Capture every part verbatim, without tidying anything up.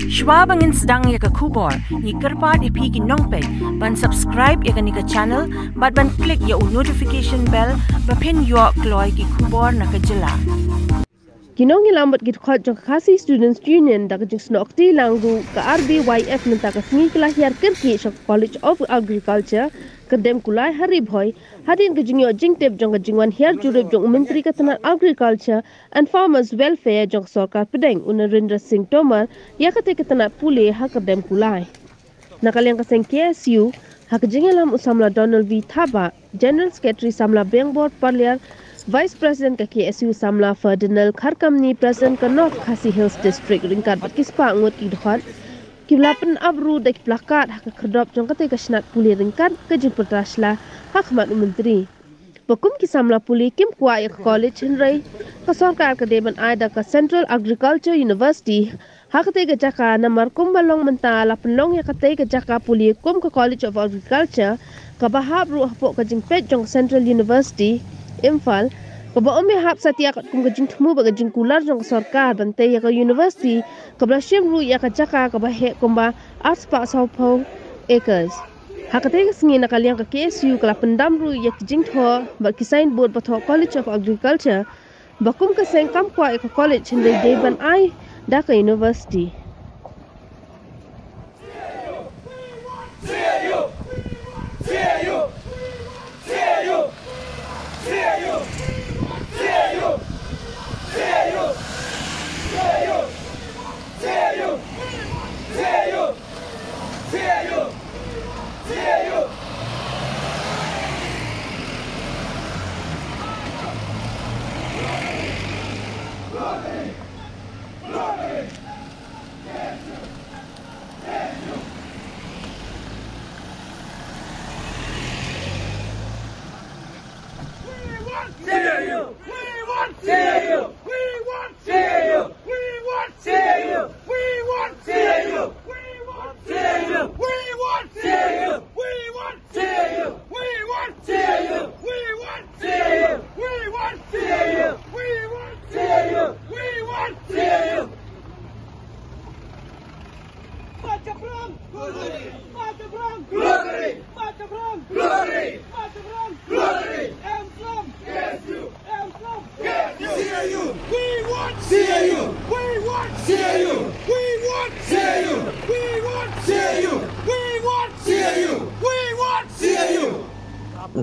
Shwa ba ngin sdang ïa ka khubor, ngi kyrpad ïa phi ki nongpeit ban subscribe ïa kane ka channel bad ban click ïa u notification bell ba phin ïoh kloi ki khubor na ka jylla. Ki nongïalam bad ki dkhot jong ka Khasi Students Union da ka jingsnoh kti lang ruh ka R B Y F mynta ka sngi ki la hiar kyrkieh sha ka College of Agriculture, Kyrdemkulai ha Ri Bhoi, hadien ka jingïoh jingtip jong ka jingwan hiar jurip jong u Myntri ka tnat Agriculture and Farmers Welfare jong ka sorkar pdeng u Narendra Singh Tomar ïa katei ka tnat pule ha Kyrdemkulai. Na ka liang ka seng K S U, ha ka jingïalam u samla Donald V Thabah, General Secretary samla Biangbor Parliar, Vice President ka K S U samla Ferdinand Kharkamni, President ka North Khasi Hills District, ryngkat bad ki spah ngut ki dkhot, ki la pynap ruh da ki plakat ha ka khyrdop jong katei ka snat pule ryngkat ka jingpyrta sla ha khmat u Myntri. Ba kum ki samla pule kim kwah ïa ka college, hynrei ka sorkar ka dei ban ai da ka Central Agriculture University ha katei ka jaka, namar kumba long mynta la pynlong ïa katei ka jaka pule kum ka College of Agriculture kaba hap ruh hapoh ka jingpeit jong ka Central University Imphal, kaba ym ïahap satia katkum ka jingthmu bad ka jingkular jong ka sorkar ban tei ïa ka university kaba la shim ruh ïa ka jaka kaba heh kumba arspah sawphew acres. Ha katei ka sngi na ka liang ka K S U ka la pyndam ruh ïa ki jingthoh bad ki signboard ba thoh College of Agriculture, ba kum ka seng kam kwah ïa ka college, hynrei dei ban ai da ka university.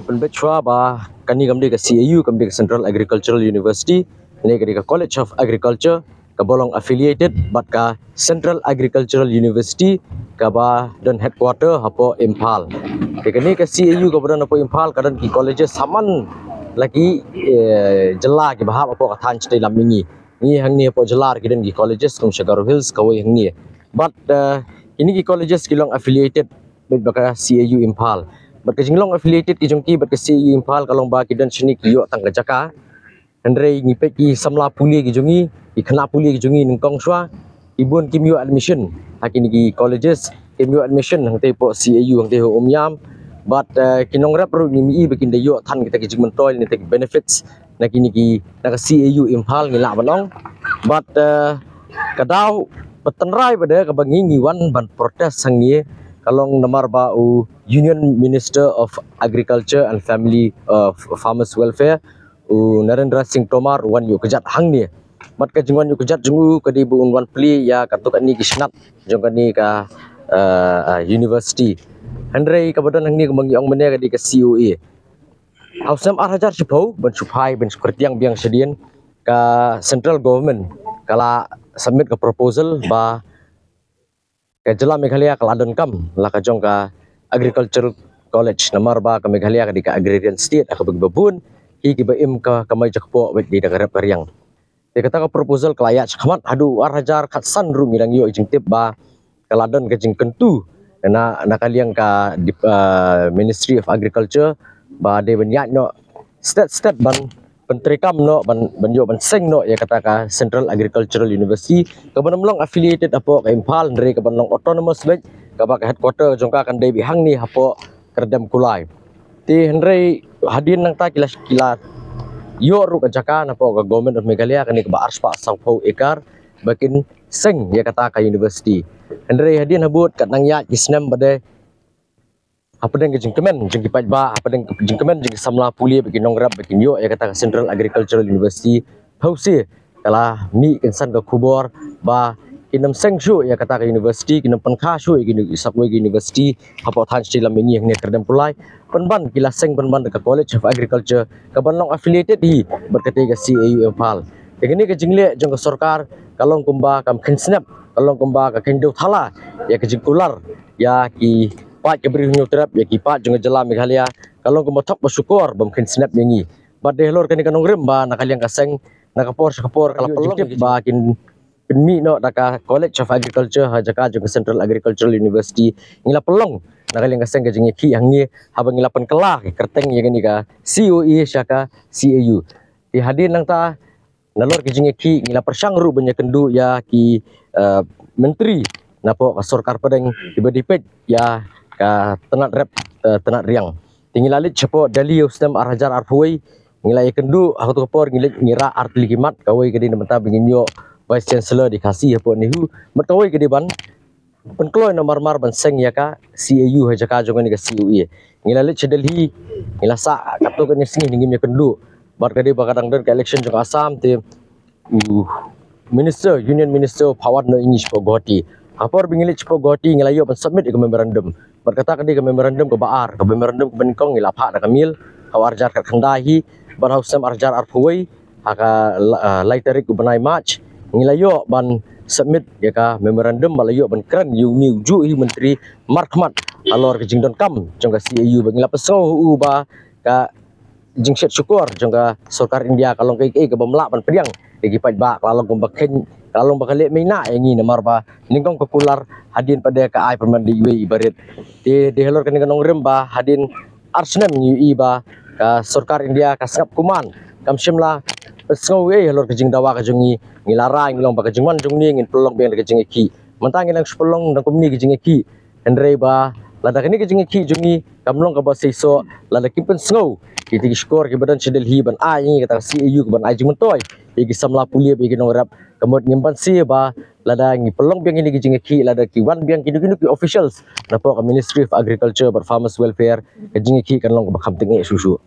Pynbeit shuwa ba kane kam dei ka C A U, kam dei ka Central Agricultural University, ne ka dei ka College of Agriculture, kaba long affiliated bad ka Central Agricultural University, kaba don headquarter hapoh Imphal. Te kane ka C A U kaba don hapoh Imphal ka don ki colleges saman la ki, eh, jylla kiba hap hapoh ka thaiñ shatei lam mihngi. Ngi hangne hapoh jylla ki don ki colleges kum sha Garo Hills kawei hangne. Bad, eh, kine ki colleges ki long affiliated bad ka C A U Imphal. Bad ka jinglong affiliated ki jong ki bad ka C A U Imphal ka long ba ki don shane ki ïoh tang ka jaka. Hynrei ngi peit ki samla pule ki jong ngi, ki khynnah pule ki jong ngi nyngkong shuwa, ki bun kim ïoh admission ha kine ki colleges, kim ïoh admission hangtei hapoh C A U hangtei ha Umiam. Bad, eh, ki nongrep ruh ngim i ba kin da ïoh than kita ki jingmyntoi ne kita ki benefits na kine ki, na ka C A U Imphal ngi lah ban ong. Bad, eh, ka daw ba tynrai ba da kaba ngi ngi wan ban protest hangne ka long namar ba u Union Minister of Agriculture and Family, eh, Farmers Welfare, u Narendra Singh Tomar u wan ïuh kjat hangne. Bad ka jingwan ïuh kjat jong u ka dei ba un wan plie ïa katto katne ki snat jong kane ka, eh, eh, university. Hynrei kaba don hangne kumba ngi ong mynne ka dei ka C O A. Ha u snem ar hajar shiphew, ban shu phai ban shu kyrtiang biang shadien, ka central government ka la submit ka proposal ba ka jylla Meghalaya ka la donkam la ka jong ka agricultural college, namar ba ka Meghalaya ka dei ka agrarian state, ha kaba ki babun ki, kiba im ka kamai jakpoh bad ki da ka rep ka riang. Te kata ka proposal ka la ïaid shakhmat haduh ar hajar khatsan ruh ngi dang ïoh jingtip ba ka la don ka jingkyntu na, na ka liang ka dip-, ah, Ministry of Agriculture ba dei ban ïaid noh stet stet ban pyntreikam noh ban, ban ïoh ban seng noh ïa kata ka Central Agricultural University kaba ym long affiliated hapoh ka Imphal, hynrei kaba long autonomous beit, kaba ka headquarter jong ka kan dei beit hangne hapoh Kyrdemkulai. Te hynrei hadien nangta ki la, ki la ïoh ruh ka jaka napoh ka Government of Meghalaya, kane kaba arspah sawphew acre, ba kin seng ïa kata ka university. Hynrei hadien habud kat nang ïaid ki snem ba dei, hapdeng ka jingkmen jong ki paidbah, hapdeng ka jingkmen jong ki samla pule bad ki nongrep ba kin ïoh ïa kata ka Central Agricultural University, phewse ka la mih kynsan ka khubor ba kin ym seng shuh ïa kata ka university, kin ym pynkha shuh ïa ki uni-, ïa sa kawei ka university hapoh thaiñ Sri Lam Mini hangne Kyrdem Kulai, pynban ki la seng pynban da ka College of Agriculture kaban long affiliated hi bad katei ka C A U Imphal. Te kane ka jingleh jong ka sorkar ka long kumba kam kheiñ snep, ka long kumba ka kheiñ dew thala ïa ka jingkular ïa ki paid ka Bri u Hynñiewtrep, ïa ki paid jong ka jylla Meghalaya, ka long kumba thok ba shukor bym kheiñ snep ïa ngi. Bad dei halor kane ka nongrim ba na ka liang ka seng, na ka por sha ka por ka la pynlong ba kin pynmih noh da ka College of Agriculture ha jaka jong ka Central Agricultural University. Ngi la pynlong na ka liang ka seng ka jingïakhih hangne haba ngi la pynkylla ka kyrteng ïa kane ka C O A sha ka C A U. Te hadien nangta, nalor ka jingïakhih ngi la pyrshang ruh ban ïakynduh ïa ki, eh, myntri napoh ka sorkar pdeng kiba dei peit ïa ka tnat rep, eh, tnat riang. Te ngi la leit shapoh Delhi ha u snem ar hajar arphew wei, ngi la ïakynduh ha kato ka por ngi leit ngi rah ar tylli ki mat, kawei ka dei na bynta ba ngin ïoh Vice Chancellor dei Khasi hapoh NEHU, bad kawei ka dei ban pynkloi na marmar ban seng ïa ka C A U ha jaka jong kane ka C O A. Ngi la leit sha Delhi, ngi la sah katto katne sngi ngim ïakynduh. Bad ka dei ba ka dang don ka election jong Assam te u Minister, Union Minister u phah wad noh ïa ngi shapoh Guwahati. Ha ka por ba ngi leit shapoh Guwahati ngi la ïoh ban submit ïa ka memorandum. Bad kata ka dei ka memorandum kaba ar, ka memorandum kaba nyngkong ngi la phah da ka mail ha u ar hajar khatkhyndai hi, bad ha u snem ar hajar arphew wei, ha ka la-, ah, lai tarik u bnai March, ngi la ïoh ban submit ïa ka memorandum bad la ïoh ban kren ïa une ujuh hi u myntri markhmat halor ka jingdonkam jong ka C A U, bad ngi la pynsngew ha u ba ka jingshet shukor jong ka sorkar India ka long kaei kaei kabym lah ban pdiang ïa ki paidbah, ka la long kumba kheiñ, ka la long ba ka leh maina ïa ngi namar ba nyngkong ka kular, hadien pat de ka ai pynban da iwei i barit. Te dei halor kane ka nongrim ba hadien ar snem ngi ïohi ba ka sorkar India ka sngap kumne, kam shym la pynsngew ei halor ka jingdawa ka jong ngi. Ngi la rai ngi long ba ka jingwan jong ngi ngin pynlong biang da ka jingïakhih. Mynta ngi dang shu pynlong dang kumne ka jingïakhih, hynrei ba lada kane ka jingïakhih jong ngi kam long kaba seisoh, lada kim pynsngew kita ki shkor kiba don sha Delhi ban ai ïa ngi kata ka C A U kaban ai jingmyntoi ïa ki samla pule bad ïa ki nongrep, ka mut ngim banse ba lada ngi pynlong biang kine ki jingïakhih, lada ki wan biang kino kino ki officials napoh ka Ministry of Agriculture bad Farmers Welfare, ka jingïakhih kan long kaba kham tyngeh shuh shuh.